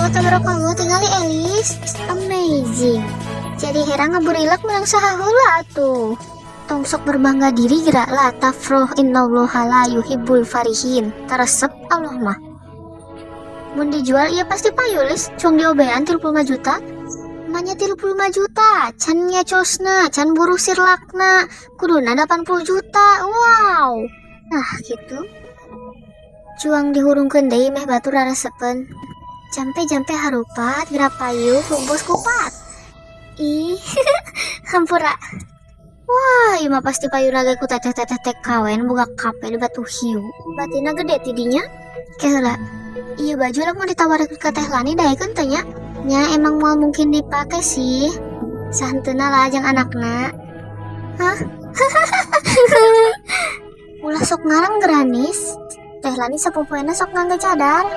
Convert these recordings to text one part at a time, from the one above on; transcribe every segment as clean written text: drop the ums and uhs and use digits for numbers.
Masya Allah, tabarakallah, tingali Elis. Amazing. Jadi herang ngaburilak menang saha heula atuh. Tong sok berbangga diri geura, la tafroh innallaha la yuhibbul farihin. Teu resep Allah mah. Mun dijual iya pasti payu, Lis. Cuang diobean 35 juta. Manya 35 juta, can ngecosna, can buruh sirlakna, kuduna 80 juta. Wow. Nah, gitu. Cuang dihurungkeun deui meh batur raresepeun. Jampe-jampe harupat geura payu ku bos kupat. Ih, hampura. Wah, ieu mah pasti payuna ge ku teteh-teteh TKW nu boga kafe di Batu Hiu. Batina gede tidinya. Ke heula. Ieu baju lamun ditawarkeun ka Teh Lani daekeun teh nya? Nya emang moal mungkin dipake sih. Sahenteuna lah jang anakna. Hah? Ulah sok ngarang geranis. Teh Lani sapopoena sok ngangge cadar.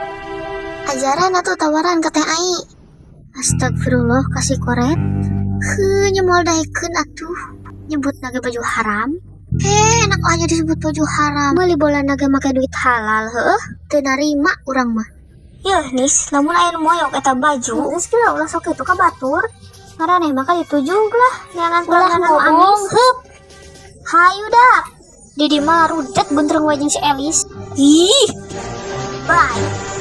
Ajaran atuh tawaran ke Teh Ai. Astagfirullah, kasih koret. Heuh, nya moal daekeun atuh. Nyebut ge baju haram. Heh, enak aja disebut baju haram. Meuli bolana ge make duit halal, heuh. Teu narima urang mah. Yeuh, Nis, lamun aya nu moyok eta baju, geus geura ulah sok kitu ka batur. Maraneh mah ditujug lah, neangan Ulah pelanggan anu ngomong, amis. Heup. Hayu dak. Di mah rudet buntereng we jeung si Elis. Ih. Bye.